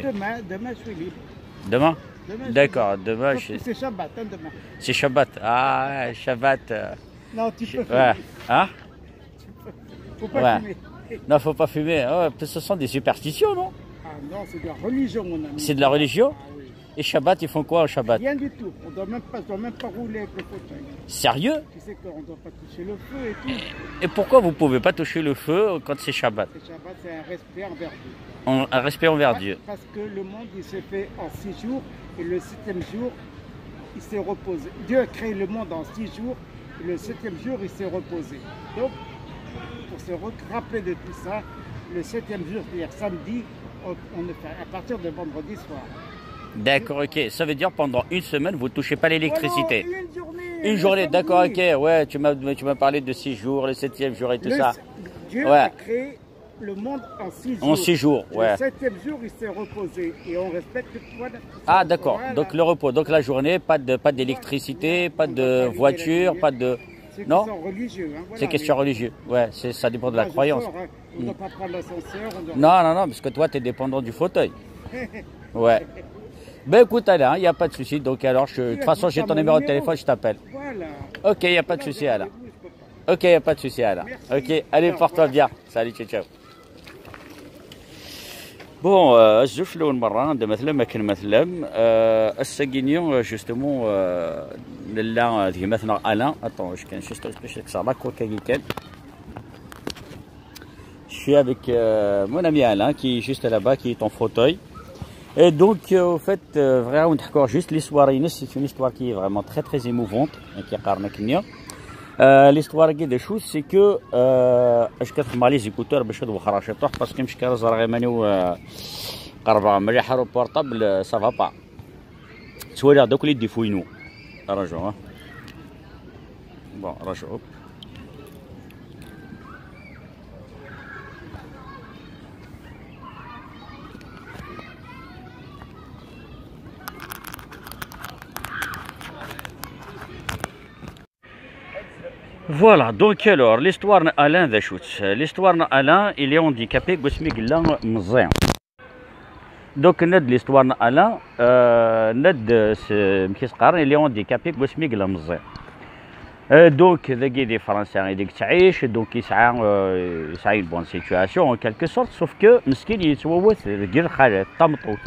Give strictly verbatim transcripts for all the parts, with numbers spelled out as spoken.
Demain, demain, je suis libre. Demain? Demain, je suis D'accord, libre. demain, Parce je- que c'est Shabbat, hein, demain. C'est Shabbat. Ah, Shabbat. euh, Non, tu peux Ouais. fumer. Hein? Faut pas Ouais. fumer. Non, faut pas fumer. Ouais, parce que ce sont des superstitions, non? Ah non, c'est de la religion, mon ami. C'est de la religion? Ah oui. Et Shabbat, ils font quoi au Shabbat? Rien du tout. On doit même pas, on doit même pas rouler avec le fauteuil. Sérieux? Tu sais qu'on ne doit pas toucher le feu et tout. Et pourquoi vous pouvez pas toucher le feu quand c'est Shabbat? Le Shabbat, c'est un respect envers Dieu. Un, un respect envers Dieu. Parce que le monde, il se fait en six jours et le septième jour, il se repose. Dieu a créé le monde en six jours et le septième jour, il s'est reposé. Donc, pour se rattraper de tout ça, le septième jour, c'est-à-dire samedi, on, on ne fait à partir de vendredi soir. D'accord, ok. Ça veut dire pendant une semaine, vous touchez pas l'électricité. Voilà, une journée. Une Le journée, samedi. D'accord, ok. Ouais, tu m'as tu m'as parlé de six jours, le septième jour et tout Le- ça. Dieu Ouais. a créé le monde en six jours. En six jours, ouais. Le septième jour, il s'est reposé et on respecte. Voilà. Ah, d'accord. Voilà. Donc le repos, donc la journée, pas de pas d'électricité, pas de voiture, pas de Ceux non? Qui sont religieux. Hein, voilà, C'est question mais religieuse. Ouais, c'est ça dépend de la moi, je croyance. sors, hein. On ne doit pas prendre l'ascenseur. On doit... Non, non, non, parce que toi, tu es dépendant du fauteuil. Ouais. Ben écoute, Alain, il n'y a pas de souci. Donc alors, je- de toute façon, j'ai ton numéro de téléphone, je t'appelle. Voilà. Ok, il n'y a pas de souci, Alain. Je peux pas. Ok, il n'y a pas de souci, Alain. Merci. Ok, allez, Au porte-toi revoir. Bien. Salut, ciao, ciao. Bon, euh, الزوج الأول مرة عندما تلم كان مثلا آه، الساكينيو آه، justement آه، لالا آه، ديما ثنا أنا أطون كان juste باش نكسر لا كوكا كي كان. Je suis avec euh, mon ami Alain qui est juste là-bas, qui est en fauteuil. Et donc, euh, au fait, euh, vraiment, on décore juste l'histoire. C'est une histoire qui est vraiment très très émouvante. Hein, qui est euh, l'histoire qui est des choses, c'est que euh, je casse mal les écouteurs, je suis parce que je suis قربة مليحة au portable, ça va pas. تولي دوك لي ديفوينو. راجعوا. Bon, راجعوا. Voilà, donc alors, l'histoire d'Alain Dachout. L'histoire d'Alain, il est handicapé, قسمي قلنا مزيان. Donc, ناد l'histoire d'Alain, euh, ناد, euh, كيس قارن, il est handicapé, قسمي قلنا مزيان. Euh, donc, داكي دي فرنسا, ديك تعيش, donc, يسعى, euh, يسعى une bonne situation, en quelque sorte, sauf que, مسكين يتووت, غير خالد, طمطوط.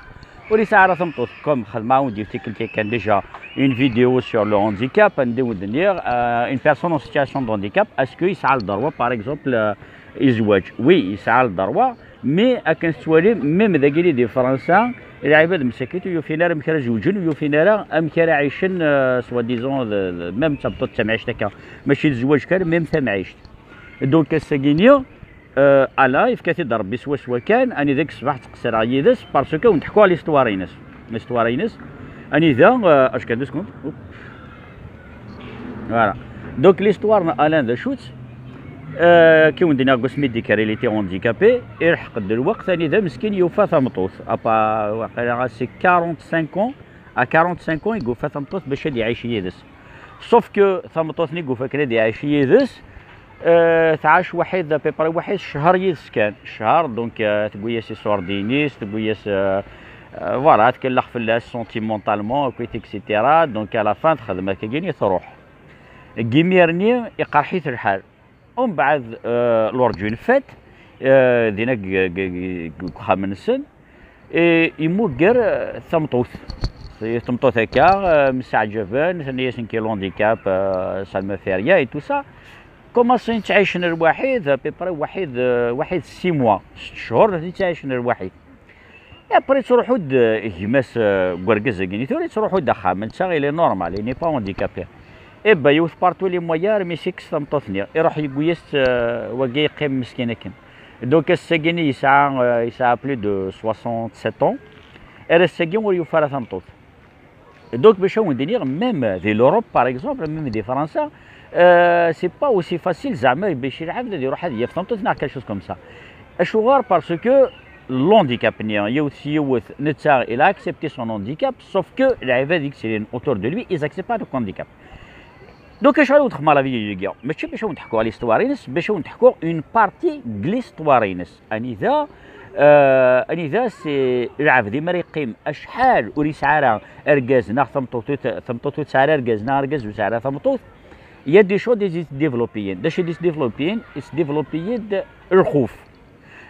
وليس على ثمطوط كوم خدمة وندير تيكلتي كان déjà une vidéo sur le handicap, ندير euh, une personne en situation de handicap, est-ce que يسعى le droit, par exemple, euh, يزواج؟ Oui, يسعى le droit, mais أكن تتوالي même ذاك اللي دي فرنسا العباد مساكين ويوفينا راه مكرا زوجين ويوفينا راه مكرا عايشين, euh, soi-disant, même تبطل تمعيشت هكا, ماشي الزواج كان même تمعيشت. Donc الساكينيو آه، الا يفكاتي ربي سوا سوا كان اني ذاك الصباح تقصر يدس parce que ونحكوا على l'histoire ينس. L'histoire ينس اني ذا آه، اش كان دو سكوند. Voilà. Donc l'histoire الا ذا شوت آه، كي وندينا قسمي ديكاري لي تي handicapé يلحق الوقت اني ذا مسكين يوفى ثمطوث ابا واقيلا c'est quarante-cinq ans. À quarante-cinq ans يقول فات ثمطوث باش يعيش يدس. Sauf que ثمطوثني يقول فاكر يعيش يدس آه، تعاش وحيد à peu près وحيد شهر يدس كان شهر donc آه، تقول ياس يسوردينيس تقول ياس آه، آه، voilà تكلخ في الناس sentimentalement كويت et cetera. Donc à la fin تخدم هكا كيني تروح. كيميرني يقرحيت الحال. ومن بعد آه، l'heure d'une fête آه، دينا ك- ك- ك- كخام نسن إيه، يموقر آه، ثمطوث. ثمطوث هكا آه، مستعجبن ثني ياسن كي l'handicap, ça me fait rien et tout ça. Commencé نتعايشن الوحيد à peu près وحيد آه، وحيد six mois, ست شهور نتعايشن الوحيد. Et après تروحوا د gmas آه، ورقز كيني ثوري تروحوا د خام نتا il est normal, il n'est pas handicapé. إبا يوث par tous les moyens رمي سيكس ثمطوثني يروح يقويس آه، وقي يقيم مسكين كن. Donc الساكيني يسعى آه، يسعى plus de soixante-sept ans. إرا الساكين ور يوفى ثمطوث. Donc باش هو ندير même دي l'Europe par exemple même دي فرنسا آه، c'est pas aussi facile زعما باش العبد يروح هذه يفطمطوث ناع quelque chose comme ça. اشوغار parce que l'handicap نيا يوث يوث نتا il a accepté son handicap, sauf que العباد يكسرين autour de lui ils acceptent pas le handicap. Donc اش غادي تخمر la vidéo يا ماشي باش نحكوا على l'histoire ينس باش نحكوا une partie de l'histoire ينس اني ذا Euh, anida si lɛebd mi ara yeqqim acḥal ur yesɛi ara argaz neɣ tameṭṭut, ur t- tameṭṭut ur tesɛi ara argaz neɣ argaz ur yesɛi ara tameṭṭut, il y a des choses i s-développiyen. D acu i s-développiyen? I s-développiyen-d lxuf.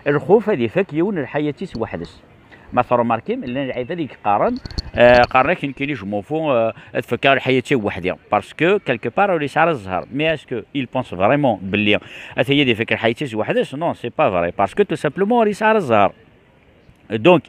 Lxuf ad ifak yiwen lḥayat-is weḥd-s. Ma tṛumarkim, llan lɛibad i yeqqaren, eh, qqaren-ak nekkini je m'en fous, eh, ad fakkeɣ lḥayat-iw weḥd-i. Parce que quelque part ur yesɛi ara zzher. Mais est-ce que il pense vraiment belli ata-yi ad ifak lḥayat-is weḥd-s? Non, c'est pas vrai. Parce que tout simplement ur yesɛi ara zzher. Donc,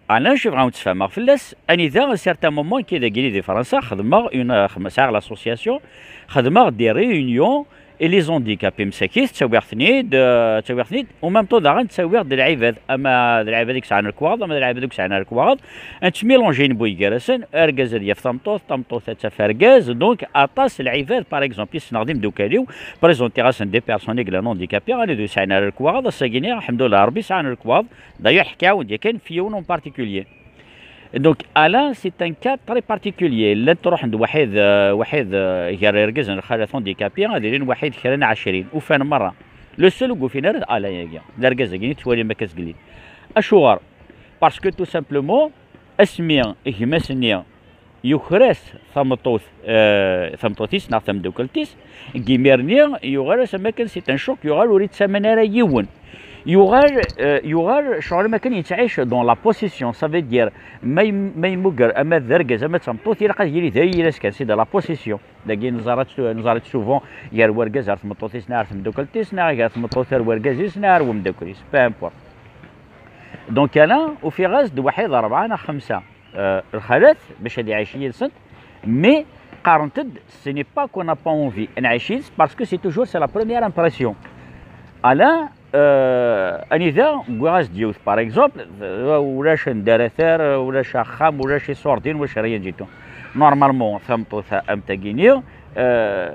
Alain, je vais vous faire fell-as, anida, à un certain moment, qui est de Guinée de France, xedmeɣ une, euh, xedmeɣ, sɛiɣ l'association, xedmeɣ des réunions, et les handicapés msakit, ttawiɣ-ten-id, euh, ttawiɣ-ten-id, en même temps, daɣen, ttawiɣ-d lɛibad, ama d lɛibad i yesɛan lekwaɣeḍ, ama d lɛibad i yesɛan lekwaɣeḍ, ad ttmilunjin gar-asen, argaz ad yaf tameṭṭut, tameṭṭut ad taf argaz, donc, aṭas lɛibad, par exemple, i ssneɣ d imeddukal-iw, présentiɣ-asen des personnes i yellan handicapées, anida ur sɛin ara lekwaɣeḍ, ass-agi-nni, lḥemdullah, Rebbi sɛan lekwaɣeḍ, d'ailleurs, ḥkiɣ-awen-d yakan f yiwen en particulier. Donc, Alain, c'est un cas très particulier. Llan ttruḥen-d waḥid, euh, waḥid, euh, gar irgazen n lxalat handicapés, ad ilin waḥid kra n ɛecrin. Ufan merra. Le seul ur yufin ara d Alain-agi. D argaz-agi i tettwalim akka zgelli. Acuɣer? Parce que tout simplement, asmi gma-s-nni yuker-as tameṭṭut, euh, tameṭṭut-is neɣ tameddukalt-is, deg imir-nni yuɣal-as am akken c'est un choc, yuɣal ur yettamen ara yiwen. Yuɣal, euh, yuɣal ccɣel am akken yettɛic dans la possession, ça veut dire ma yem- ma yemmuger ama d argaz ama d tameṭṭut, ilaq ad yili d ayla-s kan, c'est de la possession. Dagi neẓra-tt neẓra-tt souvent gar wergaz ar tmeṭṭut-is neɣ ar tmeddukalt-is neɣ gar tmeṭṭut ar wergaz-is neɣ ar wemdakel-is, peu importe. Donc Alain, ufiɣ-as-d waḥid rebɛa neɣ xemsa, euh, lxalat bac ad iɛic yid-sent, mais qqarent-d ce n'est pas qu'on n'a pas envie ad nɛic yid-s, parce que c'est toujours, c'est la première impression. Alain, euh, anida wwiɣ-as-d yiwet, par exemple, euh, ulac anda ara terr, ulac axxam, ulac iṣurdiyen, ulac rien du tout. Normalement, tameṭṭut am tagini, euh,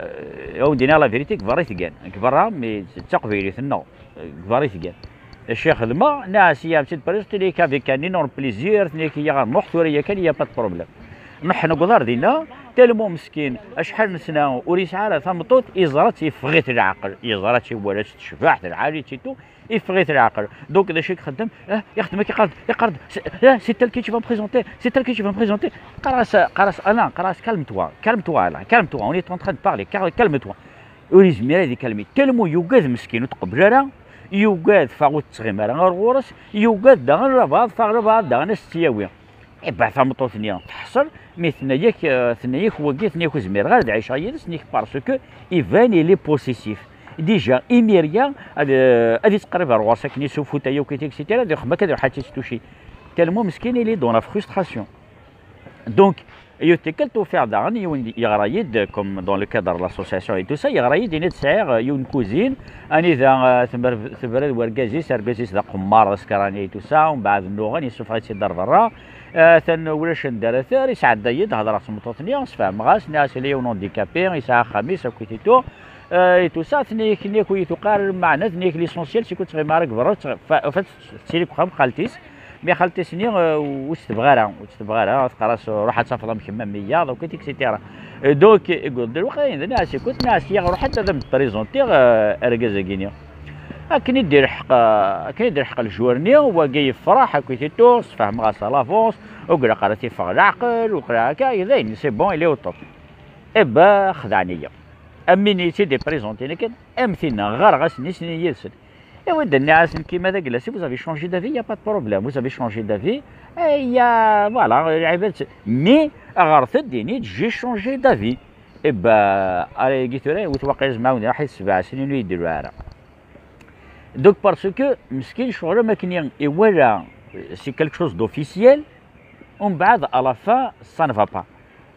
ad wen-d-iniɣ la vérité, deg berra i tgan. Deg berra, mais d taqbaylit-nneɣ. Deg berra i tgan. Acu i xedmeɣ? Nniɣ-as, ya, c'est de présenter avec un énorme plaisir, tenna-k, ya, ɣer nruḥ tura yakan, il y a pas de problème. Nruḥ newweḍ ar dinna, tellement meskin, acḥal n sna ur yesɛi ara tameṭṭut, yeẓra-tt, yeffeɣ-it leɛqel, yeẓra-tt, iwala-tt tecbeḥ, telɛali-tt et tout, yeffeɣ-it leɛqel. Donc d acu i ixeddem? Ah, ixeddem akka, iqqar-d, iqqar-d, c'est, ah, c'est elle que tu vas me présenter, c'est elle que tu vas me présenter. Qqar-as, qqar-as, Alain, qqar-as, calme-toi, calme-toi, Alain, calme-toi, on est en train de parler, cal- calme-toi. Ur yezmir ad ikalmi. Tellement yugad meskin, ur tqebbel ara, yugad ffeɣ ur tettɣim ara ar ɣur-s, yugad daɣen labaḍ, ffeɣ labaḍ daɣen ad s-tt-yawi. Iba tameṭṭut-nni teḥṣel, mi tenna-yak, eh, tenna-yak wagi, tenna-yak ur zmireɣ ara ad ɛiceɣ yid-s, tenna-yak parce que iban il est possessif. Déjà, imir-ya, ad, eh, ad ittqerrib ar ɣur-s akken isufut aya akk, et cetera, ad ixem akka ad iruḥ ad tt-istuci. Tellement meskin, il est dans la frustration. Donc, yiwet tikkelt ufiɣ daɣen yiwen yeɣra-yi-d, comme dans le cadre de l'association et tout ça, yeɣra-yi-d, yenna-d sɛiɣ, euh, yiwen cousine, anida, euh, tmer- tebra d wergaz-is, argaz-is d aqemmar, d askrani et tout ça, umbeɛd nnuɣen, yessufeɣ-itt-id ar berra, euh, atan ulac anda ara terr, yesɛedda-yi-d, hedreɣ d tmeṭṭut-nni, sfehmeɣ-as, nniɣ-as ila yiwen handicapé, yesɛa axxam-is, akk et tout, euh, et tout ça, tenna-yak, tenna-yak ur yi-tuqi ara lmeɛna, tenna-yak l'essentiel c'est que tettɣimi ara deg berra, tettɣ- fa- en fait, tettili deg uxxam n xalti-s, mi xalti-s-nni, euh, ur tt-tebɣi ara, ur tt-tebɣi ara, teqqar-as, "Ruḥ ad tafeḍ am kemm am wiyaḍ", akk et cetera. Euh, donc, yewweḍ-d lweqt ayen d nniɣ-as, "Écoute", nniɣ-as, "Yaɣ ruḥ ad ad am-d-présentiɣ, euh, argaz-agi-nni." Akken i d-ilḥeq, euh, akken i d-ilḥeq lejwar-nni, wagi yefreḥ, akk et tout, sfehmeɣ-as à l'avance, ur ilaq ara ad t-iffeɣ leɛqel, ur ilaq ara akka, d ayen, c'est bon, il est au top. Eh ben, xedɛen-iyi. Am win i tt-id-iprésentinn akken, am tin ɣɣareɣ-asen isnin yid-sen. Et oui, d-nniɣ-asen, kima d aglas, vous avez changé d'avis, il y a pas de problème, vous avez changé d'avis, eh, il y a, voilà, lɛibad, mais ɣret-d, init-d, j'ai changé d'avis. Eh ben, ayagi tura, iwet waqil zmawen, iruḥ i sebɛa snin ur yedlu ara. Donc, parce que, meskin, ccɣel am akken i iwala, c'est quelque chose d'officiel, umbeɛd, à la fin, ça ne va pas.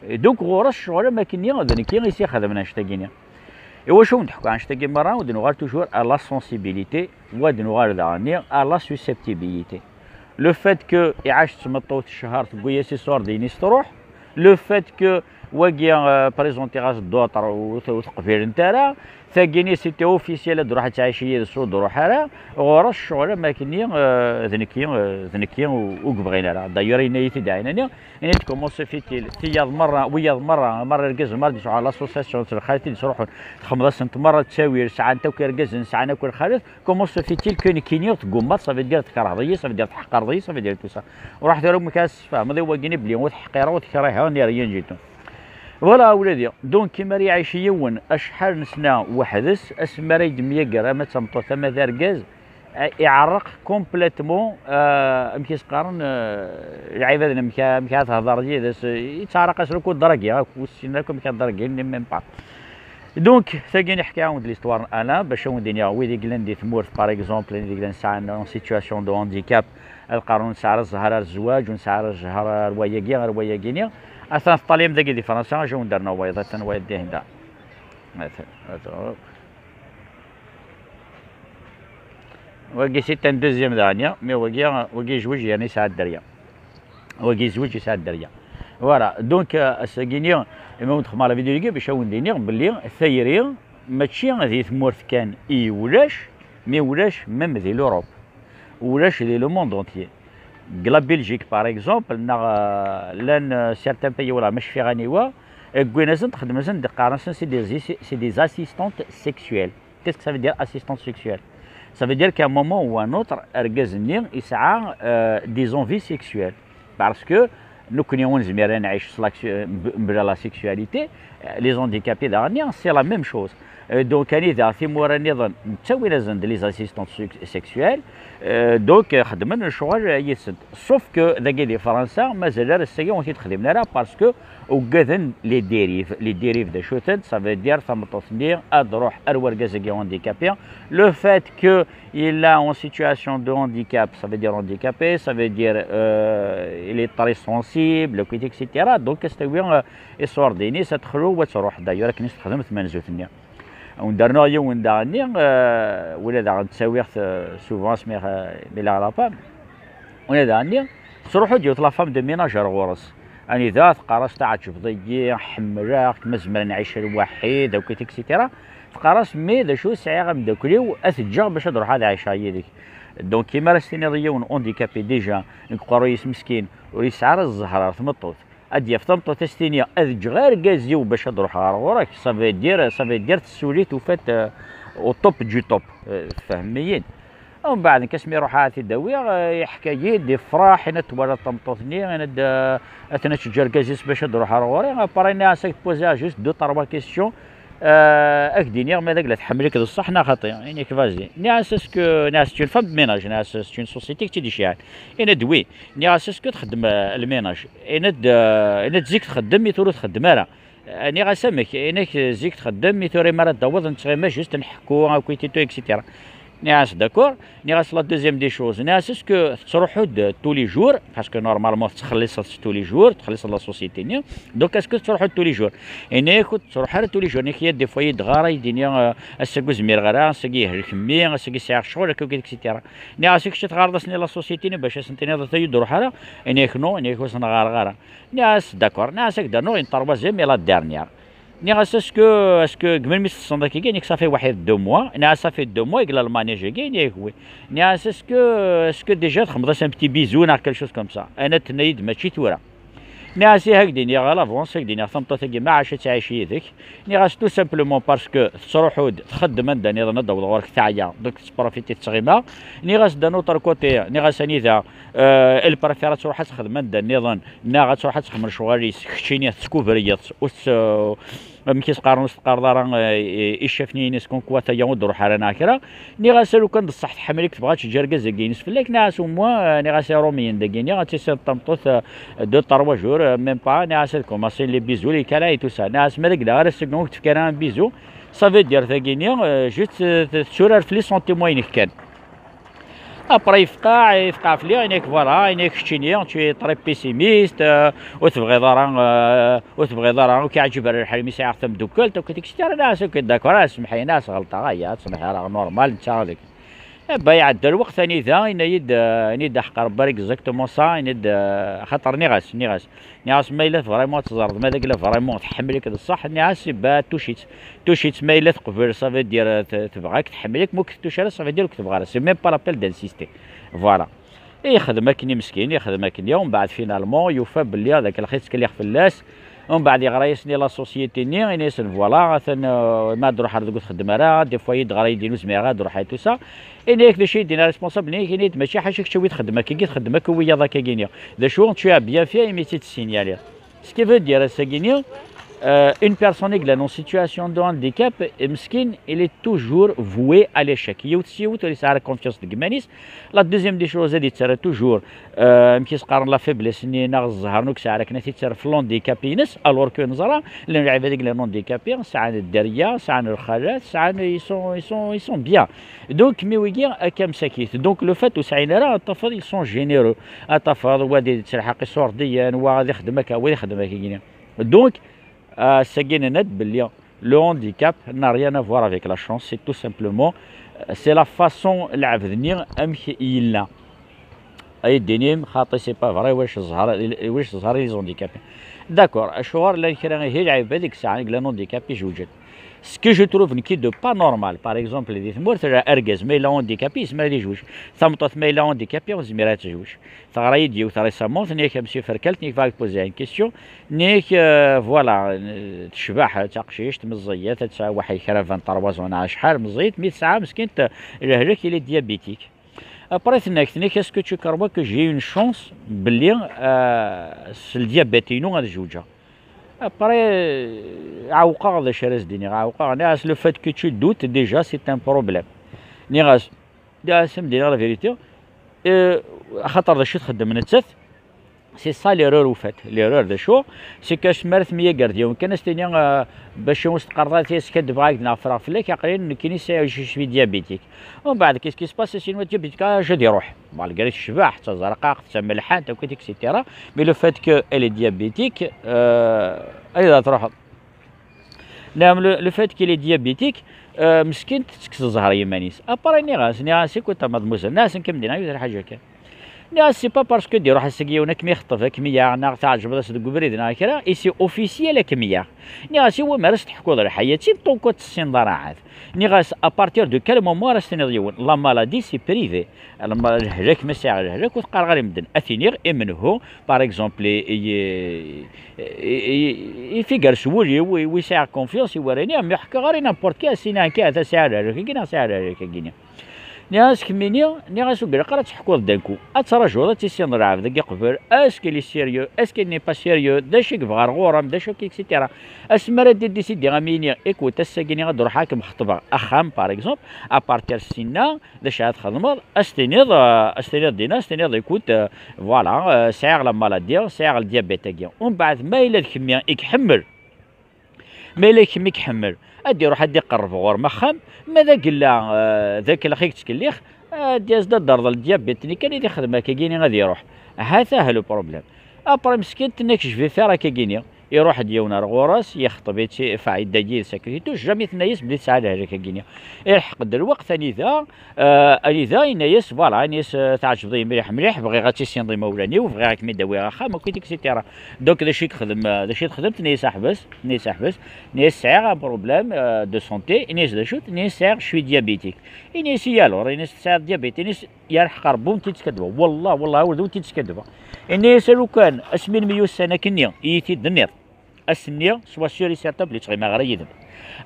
Et donc, ɣur-s ccɣel am akken-nni, d nekk i s-ixedmen annect-agi-nni. Iwacu wen-d-ḥkuɣ annect-agi merra, ur d-nuɣal toujours à la sensibilité, wa d-nuɣal daɣen-nni à la susceptibilité. Le fait que iɛac d tmeṭṭut ccher, tewwi-yas iṣurdiyen-is, truḥ. Le fait que Wagi, euh, présentiɣ-as d'autres, ur t-, ur t-qbilent ara. Tagini, c'était officiel, ad ruḥ ad tɛic yid-s, ur d-ruḥ ara. Ɣur-s ccɣel am akkenni, euh, d nekki, euh, d nekki ur, ur yebɣin ara. D'ailleurs, yenna-yi-t-id ɛinani, yenna-yi-d: comment se fait-il, tiyaḍ merra, wiyaḍ merra, merra irgazen, merra d-yesɛu l'association s lxalat i d-yesruḥun, txedmeḍ-asent merra ttawil, sɛant akk irgazen, sɛan akk lxalat, comment se fait-il que nekkini teggumaḍ, ça veut dire tkerheḍ-iyi, ça veut dire tḥeqreḍ-iyi, ça veut dire tout ça. Ruḥ tura, amek ara s-tfehmeḍ i wagini belli ur teḥqireɣ, ur tekriheɣ, ni rien du tout. Voilà, a wladi. Donc, mi ara iɛic yiwen acḥal n sna weḥd-s, asmi ara yemyager ama d tameṭṭut ama d argaz, eh, iɛerreq complètement, euh, amek i s-qqaren, euh, lɛibad, amek, amek ara thedreḍ yid-s, eh, yettɛerreq-as akk dragi, akk ur ssinen akk amek ara dragin, même pas. Donc, tagi neḥka-awen-d l'histoire n Alain, bac ad wen-d-iniɣ wid i yellan di tmurt, par exemple, wid i yellan sɛan en situation de handicap, ad qqaren ur nesɛi ara zzher ar zzwaǧ, ur nesɛi ara zzher ar wayagi, ar wayagi-nni. Atan teṭṭalyam dagi di Fransa, acu wen-d-rnuɣ wayeḍ, atan wayeḍ dihin da. Atan, atan. Wagi c'est un deuxième daɣen, mais wagi, wagi yezweǧ yerna yesɛa dderya. Wagi yezweǧ yesɛa dderya. Voilà, donc, euh, ass-agi-nni, imi wen-d-xedmeɣ la vidéo-agi, bac ad wen-d-iniɣ belli tayri mačči di tmurt kan i ulac, mais ulac même di l'Europe. Ulac di le monde entier. Deg la Belgique, par exemple, neɣ, euh, llan, euh, certains pays, wala ma cfiɣ aniwa, euh, wwin-asen-d, xedmen-asen-d, qqaren-asen c'est des, c'est des assistantes sexuelles. Qu'est-ce que ça veut dire, assistante sexuelle? Ça veut dire qu'à un moment ou un autre, argaz-nni yesɛa, euh, des envies sexuelles. Parce que nekkni ur nezmir ad nɛic s la, mebla la sexualité, euh, les handicapés daɣen, c'est la même chose. Euh, donc, anida timura nniḍen, ttawin-asen-d les assistantes sex-, sexuelles, euh, donc, euh, xeddmen lecɣal yid-sent. Sauf que dagi di Fransa, mazal ar ass-agi ur t-id-xdimen ara, parce que ugaden les dérives. Les dérives d acu-tent? Ça veut dire tameṭṭut-nni ad ruḥ ar wergaz-agi handicapé. Le fait que il est en situation de handicap, ça veut dire handicapé, ça veut dire, euh, il est très sensible, et cetera. Donc, ad s-tawi, euh, iṣurdinis, ad texlu, ad truḥ. D'ailleurs, akken i s-texdem tmanzut-nni. Wen-d-rnuɣ yiwen daɣenni, euh, wala daɣen ttawiɣ-t, euh, souvent, asmi, euh, mi la, la femme. Ula daɣenni, tettruḥu-d yiwet la femme de ménage ar ɣur-s. Anida teqqar-as: "Teɛǧbeḍ-iyi, ḥemmleɣ-k, ma zemreɣ ad nɛic lwaḥid, akk, et cetera." Teqqar-as: "Mais d acu, sɛiɣ ameddakel-iw, ad t-ǧǧeɣ bac ad ruḥeɣ ad ɛiceɣ yid-k." Donc, imi ara s-tiniḍ i yiwen handicapé déjà, deg uqerruy-is meskin, ur yesɛi ara zzher ar tmeṭṭut, ad d-yaf tameṭṭut, ad s-tini: "Ad ǧǧeɣ argaz-iw bac ad ruḥeɣ ɣer ɣur-k", ça veut dire, ça veut dire tessuli, tufa-t, euh, au top du top, euh, tfehmem-iyi-d. Umbeɛd nekk asmi ruḥeɣ ad t-id-awiɣ, euh, yeḥka-yi-d, yefreḥ, yenna-d: "Twalaḍ tameṭṭut-nni", yenna-d, euh, "Atan ad teǧǧ argaz-is bac ad ruḥeɣ ɣer ɣur-i." Après, nniɣ-as ad k-poser juste deux, trois questions. Euh, ad k-d-iniɣ ma d agla tḥemmel-ik d ṣṣeḥ neɣ xaṭi. Yenna-k: "Vas-y." Nniɣ-as: "Est-ce que", nniɣ-as: "C'est une femme de ménage", nniɣ-as: "C'est une société i k-tt-id-iceyɛen." Yenna-d: "Oui." Nniɣ-as: "Est-ce que txeddem, euh, lménage?" Yenna-d, euh, yenna-d: "Zik txeddem, mi tura ur txeddem ara." Euh, nniɣ-as: "Amek?" Yenna-k: "Zik txeddem, mi tura mi ara d-taweḍ nettɣima juste nḥekku, akk, et cetera." Nniɣ-as: "D'accord." Nniɣ-as: "La deuxième des choses", nniɣ-as: "Est-ce que tettruḥu-d tous les jours? Parce que normalement tettxelliṣeḍ tous les jours, tettxelliṣeḍ la société-nni. Donc est-ce que tettruḥu-d tous les jours?" Yenna-yak: "Ur tettruḥ ara tous les jours." Yenna-k: "Il y a des fois yedɣar ay d-ini, euh, ass-agi ur zmireɣ ara, ass-agi yehlek mmi, ass-agi sɛiɣ ccɣel, akka, et cetera." Nniɣ-as: "I kečč teɣreḍ-asen i la société-nni bac ad asen-tiniḍ ata ur d-ruḥ ara?" Yenna-yak: "Non." Yenna-yak: "Ur sen-ɣareɣ ara." Nniɣ-as: "D'accord." Nniɣ-as: "Ad k-d-rnuɣ une troisième et la dernière." Nniɣ-as: "Est-ce que, est-ce que deg melmi i s-tessneḍ akkagi?" Yenna-k: "Ça fait waḥid deux mois." Nniɣ-as: "Ça fait deux mois i yella lmanège-agi?" Yenna-k: "Oui." Nniɣ-as: "Est-ce que, est-ce que déjà txedmeḍ-as un petit bisou neɣ quelque chose comme ça?" Yenna-d: "Tenna-yi-d mačči tura." Nniɣ-as: "Ih, ad k-d-iniɣ à l'avance, ad k-d-iniɣ tameṭṭut-agi ma ɛac ad tɛic yid-k." Nniɣ-as: "Tout simplement parce que tettruḥu-d, txeddem anda nniḍen, ad d-taweḍ ɣur-k teɛya, donc tettprofiti tettɣima." Nniɣ-as: "D'un autre côté", nniɣ-as, "anida, euh, elle préfère ad truḥ ad texdem anda nniḍen, neɣ ad truḥ ad texdem lecɣal-is, keččini tettkubreḍ-tt, ur tt-, amek i s-qqaren, ur s-teqqareḍ ara, euh, i, i ccaf-nni-ines, comme quoi aya ur d-ruḥ ara neɣ kra." Nniɣ-as: "A lukan d ṣṣeḥ tḥemmel-ik, tebɣa ad teǧǧ argaz-agi-ines fell-ak." Nniɣ-as: "Au moins, euh, nniɣ-as, i Ṛumyen dagi, nniɣ-as, ad tissineḍ tameṭṭut, euh, deux, trois jours, euh, même pas." Nniɣ-as: "Ad commencer les bisous, les câlins et tout ça." Nniɣ-as: "Ma d agla ara s-tefk ara un bisou, ça veut dire tagi-nni, euh, juste, euh, tetturar fell-i sentiments-inek kan." Après yefqeɛ, yefqeɛ fell-i, yenna-k: "Voilà", yenna-k: "Keččini, tu es très pessimiste, euh, ur tebɣiḍ ara, euh, ur tebɣiḍ ara, ur k-iɛǧib ara lḥal mi sɛiɣ tameddukalt, akk, et cetera." Nniɣ-as: "Ok, d'accord, ah, semmeḥ-iyi, nniɣ-as, ɣelṭeɣ, aya, ad semmeḥ ara, normal, netta deg." Eh ben, iɛedda lweqt, anida, yenna-yi-d, euh, yenna-yi-d aḥeqq Rebbi, exactement ça, yenna-yi-d, euh, xaṭer nniɣ-as, nniɣ-as, nniɣ-as ma yella vraiment ad teẓreḍ ma d agla vraiment tḥemmel-ik d ṣṣeḥ, nniɣ-as, eh ben, touche-itt, touche-itt, ma yella teqbel, ça veut dire, euh, te-, tebɣa-k, tḥemmel-ik, ma ur k-tettuc ara, ça veut dire ur k-tebɣa ara, c'est même pas la peine d'insister. Voilà. Yexdem akken i meskin, yexdem akken i, umbeɛd finalement yufa belli dak lxir ttkelliɣ fell-as. Umbeɛd yeɣra-yasen i la société-nni, yenna-yasen voilà, atan, euh, ma ad ruḥeɣ deg ur txeddem ara, des fois i d-ɣra-yi-d inu zmireɣ ad ruḥeɣ et tout ça. Yenna-yak d acu i d-yenna responsable-nni, yenna-yak mačči ḥaca kečč wi txeddem akkagi, txeddem akk wiyaḍ akkagi-nni. D acu tu as bien fait imi tt-id-ssignaliḍ. Ce qui veut dire, ass-agi-nni, euh, une personne i yellan en situation de handicap, meskin, il est toujours voué à l'échec. Yiwet s yiwet ur yesɛi ara confiance deg iman-is. La deuxième des choses, ad yettarra toujours, euh, amek i s-qqaren, la faiblesse-nni neɣ zzher-nni ur yesɛi ara akken ad t-yettarra f l'handicap-ines, alors que neẓra llan lɛibad i yellan handicapés, sɛan dderya, sɛan lxalat, sɛan, ils sont, ils sont, ils sont bien. Donc, mi wigi akka msakit. Donc, le fait ur sɛin ara, ad tafeḍ, ils sont généreux. Ad tafeḍ wa ad yettelḥaq iṣurdiyen, wa ad ixdem akka, wa ad ixdem akka. Donc, euh, ass-agi nenna-d belli le handicap n'a rien à voir avec la chance, c'est tout simplement, euh, c'est la façon lɛebd-nni amek yella. Ay d-inim xaṭi, c'est pas vrai, ulac zzher, ulac zzher i les handicapés. D'accord, acuɣer llan kra ihi lɛibad i yesɛan, i yellan handicapés zewǧen? Ce que je trouve nekki de pas normal, par exemple, di tmurt, argaz ma yella handicapé yezmer ad yezweǧ, tameṭṭut ma yella handicapé ur tezmir ad tezweǧ. Teɣra-yi-d yiwet récemment, tenna-k monsieur Ferkal, tenna-k bɣiɣ ad k-poser une question, tenna-k, euh, voilà, euh, tecbeḥ, d taqcict, meẓẓiyet, ad tesɛu waḥed kra vingt-trois ans neɣ acḥal, meẓẓiyet, mi tesɛa meskint lehlak, il est diabétique. Après tenna-k, tenna-k est-ce que tu crois que j'ai une chance belli, euh, s ldiabète-inu ad zewǧeɣ? Après, euh, ɛewqeɣ d acu ara s-d-iniɣ, ɛewqeɣ, nniɣ-as le fait que tu doutes déjà c'est un problème. Nniɣ-as, nniɣ-as ad m-d-iniɣ la vérité, euh, axaṭer d acu i txeddem nettat, c'est ça l'erreur au fait. L'erreur d acu? C'est que asmi ara temyager d yiwen kan, ad s-tini, euh, bac ur s-teqqareḍ ara tiskadbeɣ-ak-d neɣ ffreɣ fell-ak, aql-i nekkini sɛiɣ, je suis diabétique. Umbeɛd, qu'est-ce qui se passe? Ass-inu diabétique, ah, je ad iruḥ. Malgré tecbeḥ, d taẓerqaqt, d tamelḥant, akk i t-et cetera. Mais le fait que elle est diabétique, euh, anida ad truḥeḍ? Nniɣ-am, le, le fait qu'il est diabétique, euh, meskint tettekkes zzher i yiman-is. Après, nniɣ-as, nniɣ-as, écoute, a mademoiselle, nniɣ-as, nekk am dina, yiwet lḥaǧa kan. Nniɣ-as, c'est pas parce que d-iruḥ ass-agi yiwen ad kem-ixṭef, ad kem-yaɣ, neɣ tɛeǧbeḍ-as deg ubrid neɣ kra, et c'est officiel ad kem-yaɣ. Nniɣ-as, i wamar ad s-teḥkuḍ lḥayat-im, tant que ur tessineḍ ara ɛad. Nniɣ-as, à partir de quel moment ara s-tiniḍ yiwen? La maladie, c'est privé. Lma-, lehlak, ma sɛiɣ lehlak, ur t-qqareɣ ara i medden. Ad t-iniɣ i menhu, par exemple, i, i, i, i, i figer s wul-iw, i wi sɛiɣ confiance, i wara iniɣ, mi ḥkiɣ ara i n'importe qui, ad s-iniɣ nekk, ahat sɛiɣ lehlak-agi neɣ sɛiɣ lehlak-agi. Nniɣ-as kemmini, nniɣ-as ur ilaq ara ad teḥkuḍ d'un coup. Ad trajuḍ, ad tissineḍ lɛebd-agi qbel, est-ce qu'il est sérieux, est-ce qu'il n'est pas sérieux, d acu i yebɣa ar ɣur-m, d acu akka, et cetera. Asmi ara d-idisidi ami iniɣ, écoute, ass-agi-nni ad d-ruḥeɣ ad kem-xeṭbeɣ axxam, par exemple, à partir ssinna, d acu ara txedmeḍ? Ad s-tiniḍ, euh, ad s-tiniḍ dina, ad s-tiniḍ, écoute, euh, voilà, euh, sɛiɣ la maladie, sɛiɣ ldiabète-agi. Umbeɛd, ma yella d kemmi i iḥemmel, ma yella d kemmi i iḥemmel, ad d-iruḥ ad d-iqerreb ɣur-m axxam, ma d agella, euh, d akellex i yettkellix, ad d-yas-d ad d-terḍel ldiabète-nni kan i d-ixdem akkagini ad iruḥ. Ha-t-ah le problème. Après, meskint, tenna-k, je vais faire akkagini. Iruḥ-d yiwen ar ɣur-s, yexṭeb-itt, enfin, yedda yid-s akked yettu, jamais tenna-yas belli tesɛa lehlak-agi-nni. Ilḥeq-d lweqt anida, euh, anida yenna-yas, voilà, yenna-yas, euh, tɛeǧbeḍ-iyi mliḥ, mliḥ, bɣiɣ ad tissineḍ imawlan-iw, bɣiɣ ad kem-id-awiɣ axxam, akkit, et cetera. Donc, d acu i yexdem, euh, d acu i texdem? Tenna-yas ḥbes, tenna-yas ḥbes, tenna-yas sɛiɣ un problème, euh, de santé, yenna-yas d acu? Tenna-yas sɛiɣ, je suis diabétique. Yenna-yas i alors, yenna-yas tesɛiḍ diabète, yenna-yas yerḥeq Rebbi ur tent-id-skaddbeɣ. Wallah, wallah, ur tent-id-skaddbeɣ. Yenna-yas a lukan asmi nemyussan akkenni i yi-t-id-tenniḍ, ass-nni, sois sûr et certain belli ttɣimiɣ ara yid-m.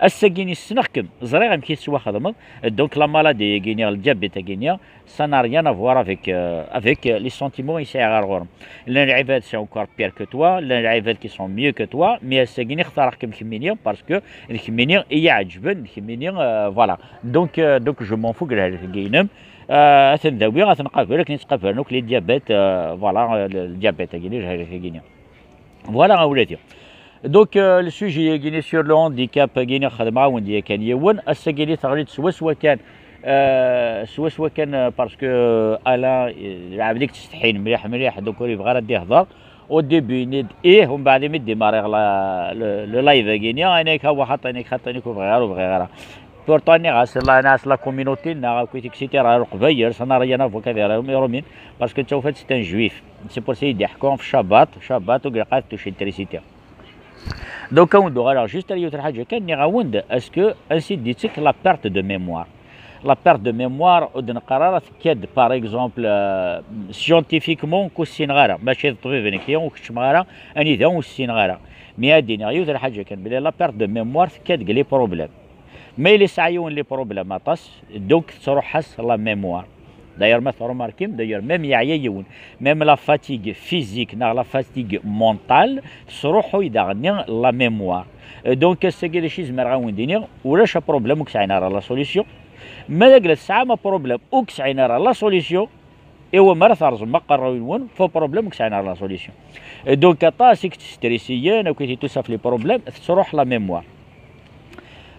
Ass-agi-nni ssneɣ-kem, ẓriɣ amek i tettwaxedmeḍ, donc la maladie-agi-nni, le diabète-agi-nni, ça n'a rien à voir avec, euh, avec, euh, les sentiments i sɛiɣ ar ɣur-m. Llan lɛibad c'est encore pire que toi, llan lɛibad qui sont mieux que toi, mais ass-agi-nni xtareɣ-kem kemmini parce que d kemmini i yi-iɛeǧben, d kemmini, euh, voilà. Donc, euh, donc je m'en fous de lehlak-agi-inem. Euh, ad ten-dawiɣ, ad ten-qabel akken i ttqabalen akk les diabètes, euh, voilà, euh, le, le diabète-agi-nni, lehlak-agi-nni. Voilà, a wladi. Donc, euh, le sujet-agi-nni sur le handicap-agi-nni xedmeɣ-awen-d yakan yiwen. Ass-agi-nni teɣli-d swaswa kan, euh, swaswa kan, euh, parce que, euh, Alain, euh, lɛebd i yettsetḥin mliḥ, mliḥ, donc ur yebɣi ara ad d-ihder. Au début, yenna-d ih, umbeɛd imi d-imariɣ la, le, le live-agi-nni, yenna-k, ha wa xaṭi, yenna-k xaṭi, yenna-k ur bɣiɣ ara, ur bɣiɣ ara. Pourtant, nniɣ-as la, nniɣ-as la communauté, nniɣ-as et cetera, Leqbayel, ça n'a rien à voir avec les Romains, parce que tu fais, c'est un juif. C'est pour ça, il dit, comme Shabbat, Shabbat, ou Grekat, tu sais, et cetera. Donc, on doit alors juste aller au Trahadja, est-ce que ainsi dit, c'est que la perte de mémoire. La perte de mémoire, ou de Nqarara, c'est que, par exemple, euh, scientifiquement, que c'est une rara, mais c'est trouvé une client, ou que c'est rara, un idée, ou c'est une rara. Mais à dire, il y a la perte de mémoire, c'est que les problèmes. Mais les saillons les problèmes, donc, ça la mémoire. D'ailleurs, ma remarquez, d'ailleurs, même il y a même la fatigue physique, la fatigue mentale, ça la mémoire. Donc, c'est que les choses, mais on dit, ou le problème, ou que ça la solution. Mais le problème, ou que ça la solution. Et au moins, ça résout pas le problème, ou que ça la solution. Donc, c'est que tu stresses, ou que tu as les problèmes, ça la mémoire.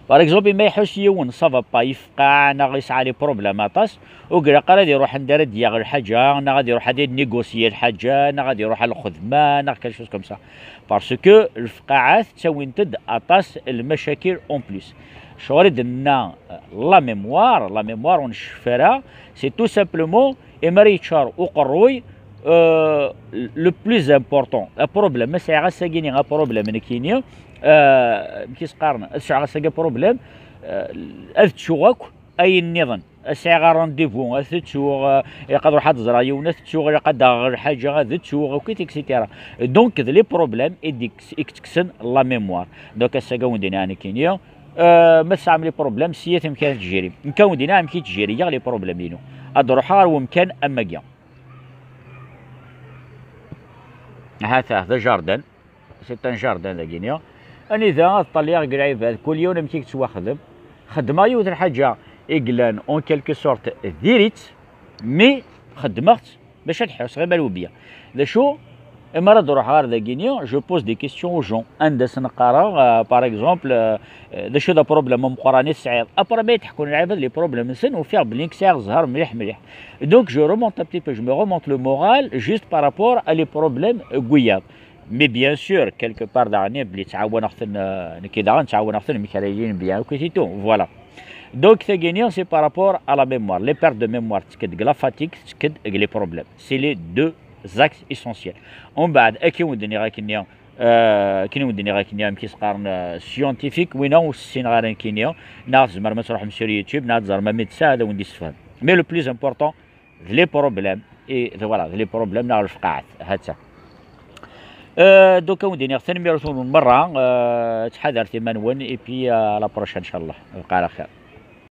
Par exemple, ma iḥuss yiwen, ça va pas, yefqeɛ, neɣ yesɛa les problèmes aṭas, ur ilaq ara ad iruḥ anda ara d-yaɣ lḥaǧa, neɣ ad iruḥ ad négocier lḥaǧa, neɣ ad iruḥ ɣer lxedma, neɣ quelque chose comme ça. Parce que lefqaɛat ttawint-d aṭas lmacakil en plus. Ccɣel i d-nenna, la mémoire, la mémoire ur nceffu ara, c'est tout simplement imi ara yeččar uqerruy, euh, le plus important, un problème, ma sɛiɣ ass-agi un problème nekkini, euh, amek i s-qqaren, ad sɛuɣ ass-agi problème, euh, ad ttuɣ akk ayen nniḍen. Sɛiɣ rendez-vous, ad ttuɣ, euh, ilaq ad ruḥeɣ ad ẓreɣ yiwen, ad ttuɣ, ilaq ad d-aɣeɣ lḥaǧa, ad ttuɣ, akk, et cetera. Donc, d les problèmes i d-, i yettekksen la mémoire. Donc, ass-agi ad wen-d-iniɣ nekkini, euh, ma tesɛam les problèmes, siyat amek ara tgerim. Nekk ad wen-d-iniɣ amek i ttgeriɣ les problèmes-inu. Ad ruḥeɣ ɣer wemkan am wagi. Hata, d ajardin. C'est un jardin dagini. Anida ad ṭṭalliɣ deg lɛibad, kul yiwen amek i yettwaxdem. Xeddmeɣ yiwet n lḥaǧa i yellan en quelque sorte diri-tt, mais xeddmeɣ-tt bac ad ḥewseɣ i Malwebya. D acu? Imi ara d-ruḥeɣ ɣer dagini, je pose des questions aux gens. Anda sen-qqareɣ, euh, par exemple, euh, euh, d acu d aproblème ameqqran i tesɛiḍ? Après ma yi-d-ḥekkun lɛibad les problèmes-nsen, ufiɣ belli nekk sɛiɣ zzher mliḥ mliḥ. Donc, je remonte un petit peu, je me remonte le moral juste par rapport à les problèmes n wiyaḍ. Mais bien sûr, quelque part, daɣen, belli ttɛawaneɣ-ten, euh, nekki daɣen ttɛawaneɣ-ten amek ara ilin bien, akk, et tout. Voilà. Donc, tagini, c'est par rapport à la mémoire. Les pertes de mémoire, tettekk-d deg la fatigue, tettekk-d deg les problèmes. C'est les deux axes essentiels. Umbeɛd, akken i wen-d-nniɣ akkenni, euh, akken i wen-d-nniɣ akkenni, amek i s-qqaren, euh, scientifique, winna ur ssineɣ ara nekkini, neɣ tzemrem ad tṛuḥem sur YouTube, neɣ ad teẓrem amek i d-tesɛa, ad awen-d-issefhem. Mais le plus important, d les problèmes, et d, voilà, d les problèmes neɣ lefqaɛat, ha-tt-a. Euh, donc, ad wen-d-iniɣ tanemmirt-nwen merra, euh, ttḥadaret iman-nwen, et puis, euh, à la prochaine, inchallah. Bqa ɛla xir.